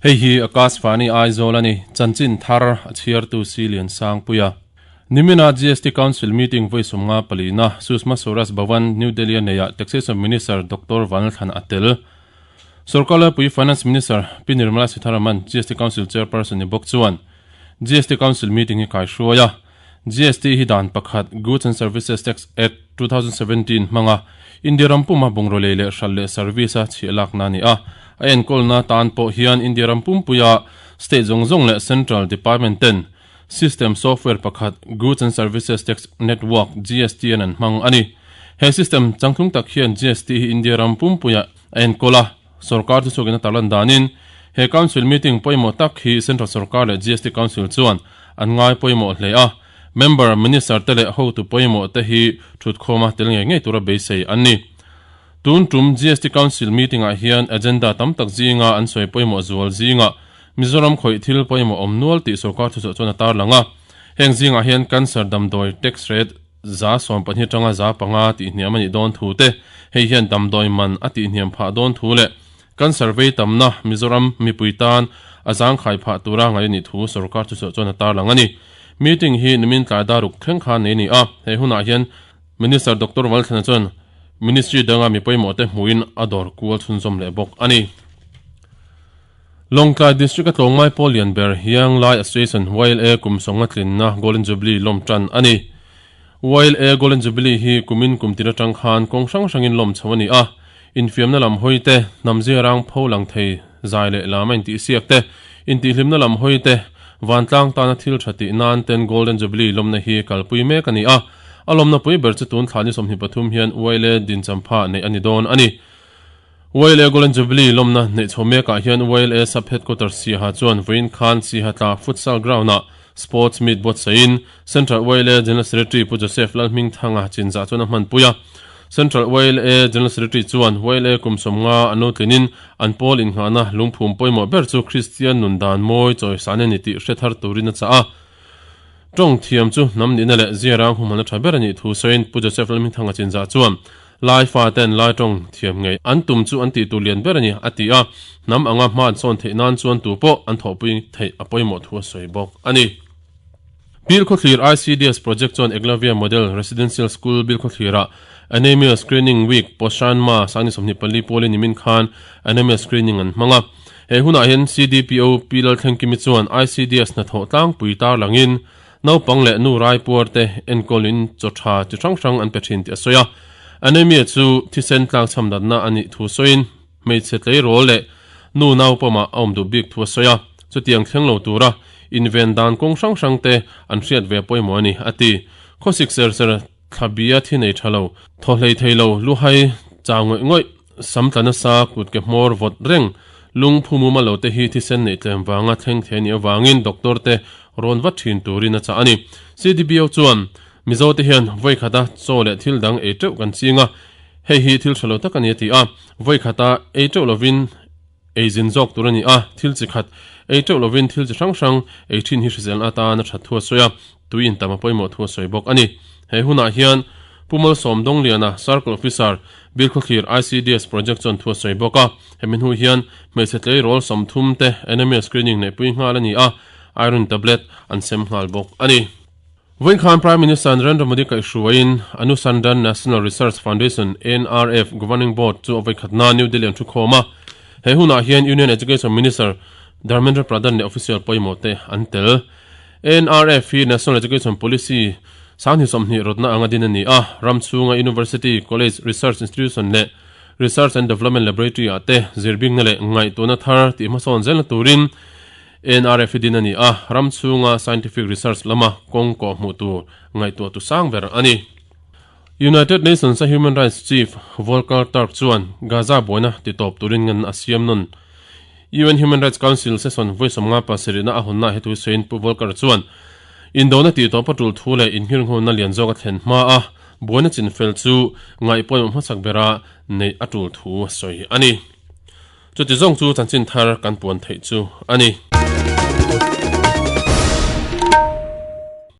Hei hi Akashvani Aizawl a ni, chanchin thar a chhiartu Si Liansangpuia. Nimina GST Council meeting vawi 54 palina Sushma Swaraj Bhavan, New Delhi a neiah Taxation Minister Doctor Vanlalthlan a tel. Sorkar Laipui Finance Minister Pi Nirmala Sitharaman GST Council Chairperson ni bawk chuan GST Council meeting hi kaihruai a. GST hi dan pakhat Goods and Services Tax Act, 2017 hmanga India ram puma bungraw lei leh hralh leh service a chhiah lakna a ni a. A enkawlna tan pawh hian India ram pumpuia state zawng zawng leh central department ten system software pakhat Goods and Services Tax Network, GSTN, an hmang a ni. He system changtlung tak hian GST hi India ram pumpuia a enkawl a, sorkar chu chhuakin a tarlan danin he Council meeting pawimawh tak hi Central sorkar leh GST Council chuan an ngai pawimawh hle a, member, minister te leh hotu pawimawh te hi thutkhawma tel ngei ngei tura beisei an ni. Tun tum GST Council meeting ah hian agenda tam tak zinga an sawi pawimawh zual zingah Mizoram khawih thil pawimawh awm nual tih sorkar thuchhuah chuan a tarlang a. Heng zingah hian cancer damdawi tax rate 12% atanga 5% tihhniam a nih dawn thu te, hei hian damdawi man a tihhniam phah dawn thu leh cancer vei tamna Mizoram mipui tan a zangkhai phah tura ngaih a nih thu sorkar thuchhuah chuan a tarlang a ni. Meeting hi nimin tlai daruk thleng khan nei a ni a, he hunah hian Minister Doctor Valthlana chuan Ministry danga mi pawimawhte hmuhin a dawr kual chhunzawm leh bawk a ni. Lawngtlai District-a tlawmngai pawl lian ber Hiang Lai Association, YLA, kum sawnga tlinna Golden Jubilee lawm tan a ni. YLA Golden Jubilee hi kumin kum tin atang khan kawng hrang hrangin lawm chho a ni a. Infiamna lam hawi te, hnam ziarang pho lang thei zai leh lam a intihsiak te, intihhlimna lam hawi te, vantlang tana thil tha tih nan ten Golden Jubilee lawmna hi kalpui mek a ni a. A lawmna pui ber chu tun thla ni 23 hian YLA dinchampha neih a ni dawn a ni. YLA Golden Jubilee lawmna neih chho mekah hian YLA Sub Headquarters Siaha chuan vawiin khan Siaha tla Futsal Ground-ah Sports Meet buatsaihin Central YLA General Secretary Pu Joseph Lalhmingthanga chinzah chuan a hmanpui a. Central YLA General Secretary chuan YLA kum 50 an lo tlinin an pawl innghahna lungphum pawimawh ber chu Kristian nun dan mawi chawisan a ni tih hre thar turin a chah a. Tawng thiam chu hnam nihna leh ziarang humhalna tha ber a nih thu sawiin Pu Joseph Lalhmingthanga chinzah chuan Lai faten Lai tawng thiam ngei an tum chu an tih tur lian ber a ni, a ti a. Hnam anga hma an sawn theih nan chuan tu pawh an thawhpui theih a pawimawh thu a sawi bawk a ni. Bilkhawthlir ICDS Project chuan Eklavya Model Residential School Bilkhawthlirah Anaemia Screening Week Poshan Ma Sangni 24 pawlin nimin khan Anaemia Screening an hmang a. He hunah hian CDPO Pi Lalthlengkimi chuan ICDS hnathawh tlangpui tarlangin Naupang leh nu raipuar te enkawlin chaw tha chi hrang hrang an pe thin tih a sawi a. Anemia chu thisen tlangchham natna a nih thu sawiin hmeichhe tleirawl leh nu naupawmah a awm duh bik thu a sawi a. Chutiang thleng lo tura inven dan kawng hrang hrang te an hriat ve pawimawh a ni, a ti. Khawsik ser ser thla bia thi nei tha lo, thaw hlei thei lo, luhai chau ngawih ngawih, sam tla nasa, kut ke hmawr vawt reng, lung phu muma lo te hi thisen neih tlem vanga thleng thei a nih avangin doctor te rawn vat thin turin a chah a ni. CDPO chuan, Mizo te hian vawi khata chaw leh thil dang ei teuh kan ching a, hei hi thil tha lo tak a ni a ti a, vawi khata ei teuh lovin ei zin zawk tur a ni a, thil chi khat ei teuh lovin thil chi hrang hrang ei thin hi hriselna atan a that thu a sawi a, tui in tam a pawimawh thu a sawi bawk a ni. He hunah hian Pu Malsawm Dongliana, Circle Officer, Bilkhawthlir ICDS Project chuan thu a sawi bawk a, hemi hnu hian hmeichhe tleirawl 30 te Anemia Screening neihpui nghal a ni a, Iron Tablet an sem nghal bawk a ni. Vawiin khan Prime Minister Narendra Modi kaihhruaiin Anusandhan National Research Foundation, NRF, Governing Board chu a vawikhatna New Delhi an thukhawm a. He hunah hian Union Education Minister Dharmendra Pradhan leh official pawimawh te an tel. NRF hi National Education Policy 2020 rawtna anga din a ni a, ram chhunga University, College, Research Institution leh Research and Development Laboratory ah te zirbingna leh ngaihtuahna thar tih hmasawn zelna turin NRF hi din a ni a, ram chhunga scientific research lama kawng kawh hmuh tur ngaihtuah tu sang ber a ni. United Nations-a Human Rights Chief Volker Turk chuan Gaza buaina titawp turin ngan a siam nawn. UN Human Rights Council session vawi 57 na a hawnnaah he thu sawiin Pu Volker chuan indona tihtawp a tul thu leh inghirnghawna lian zawk a thlen hma a, buaina chinfel chu ngaih pawimawh hmasak bera neih a tul thu a sawi a ni. Chuti zawng chu chanchin thar kan puan theih chu a ni.